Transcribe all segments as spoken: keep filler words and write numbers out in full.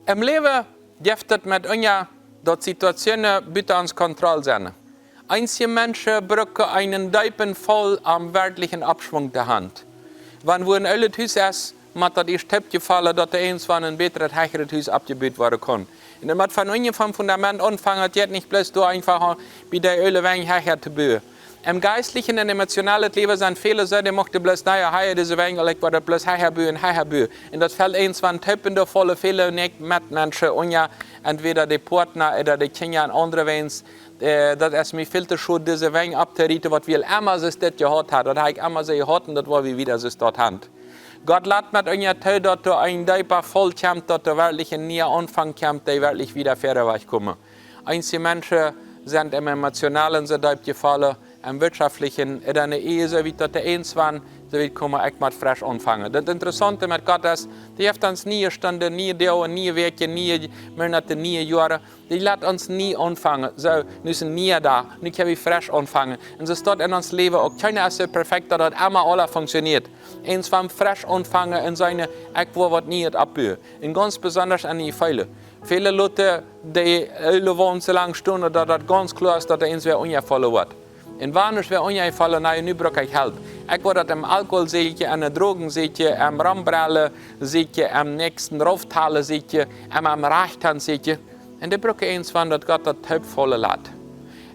Em Läwen jeft daut met ons, daut Situationen buta onse Kontroll sent. Eenje Menschen brucken eenen deepen Faul, om werkjlich eenen Oppschwung to haben. Wan wua een oolet Hus es, mott daut ieescht toopjefollen, daut doa eent von een bätret, hechret Hus oppjebut woaren kaun. Un daut mott von unjen, vom Fundament aunfangen, daut jeit nich bloos doa eefach bie dee oolet Wenj hecha to buen. Em jeistlichen un emotionalen Läwen sent väle soo, dee muchten bloos, na jo, hia dise Wenj, ekj woa daut bloos hecha buen, hecha buen. Un daut felt eent von toop un doa faulen väle Metsmenschen unja, entwäda de Partner ooda de Kjinja un aundre Wenj. Äh, daut es mie väl too schod, dise Wenj opptorieten, waut wie emma soo jehaut haben. Daut hab ekj emma soo jehaut un daut woa wie wieda soo haben. Gott lat met ons too, daut doa een deepa Faul kjemt, daut doa werkjlich een niea Aunfank kjemt, dee werkjlich wieda wieda wajch komen. Eenje Menschen sent em emotionalen soo deep jefollen, em wirtschaftlichen, ooda enne Ehe, soo wiet daut doa eent von, soo wiet komen, ekj mott fresch aunfangen. Daut Interessaunte met Gott es, dee jeft ons niee Stunden, niee Doag, niee Wäakj, niee Moonat, niee Joaren. Dee lat ons nie aunfangen. Soo, nu es een niea Dach, nu kjenn wie fresch aunfangen. Un soo es daut en ons Läwen uk. Kjeena es soo perfekt, daut daut emma aules funktioniet. Eent von fresch aunfangen un sennen, ekj woa waut Nieet oppbuen. Un gaunz besonda aun de Jefeelen. Väle loten de oole Waunt soo lang stonen, daut daut gaunz kloa es, daut doa eent wada unjafollen woat. Un wan es wada unjafollen, na, nu bruck ekj Help. Ekj woa daut em Alkohol secha, enne Drogen secha, em Rombrellen secha, em näakjsten rauftalen secha, em, em Rajcht han secha. Un dee brucken eent von daut Gott daut toopfaulen lat.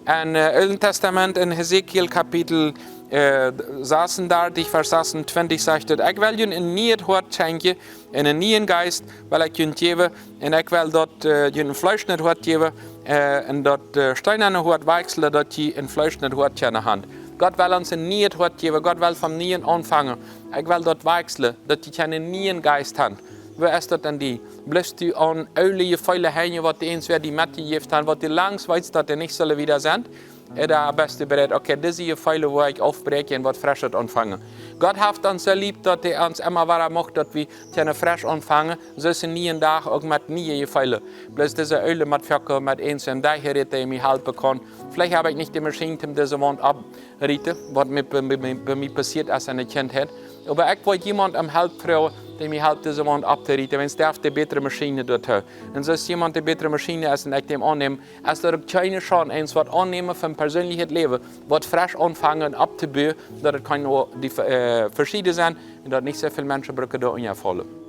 En, äh, Oolen Tastament, en Hesekiel Kapitel, äh, sasuntachtig, Varsch sasuntwintich sajcht et: "Ekj well junt een nieet Hoat schenkjen, un een nieen Jeist well ekj junt jäwen, un ekj well daut, äh, junt een fleeschnet Hoat jäwen, äh, un daut, äh, steenane Hoat wajchslen, daut jie een fleeschnet Hoat kjennen han." Gott well ons een nieet Hoat jäwen, Gott well von nieen aunfangen. Ekj well daut wajchslen, daut jie kjennen een nieen Jeist han. Woo es daut en die? Blifst du aun oole Jefeelen henjen, waut eent wada die metjejäft han, waut du lang weetst, daut dee nich sellen wieda sennen? Ooda best du bereit, okay, dise Jefeelen woa ekj aufbräakjen un waut Freschet aunfangen? Gott haft ons soo leef, daut hee ons emma wada mucht, daut wie kjennen fresch aunfangen, soo es een nieen Dach uk met niee Jefeelen. Bloos dise oole mott foaken met eent, een Dach hia, dee mie halpen kaun. Veleicht hab ekj nich de Maschien, om dise Waunt opp rieten, waut mie bie, bie, bie mie passieet es enne Kjintheit. Oba ekj wull wäm om Help froagen, dee mie halpt, dise Waunt opptorieten, wan dee haft de bätre Maschien doatoo. Un soo es wäm de bätre Maschien es un ekj dän aunnäm, es daut uk kjeene Schaund, eent waut aunnämen fa een perseenlichet Läwen, waut fresch aunfangen opptobuen, daut et kaun uk die, äh, veschieden sennen un daut nich soo väl Menschen brucken doa unjafaulen.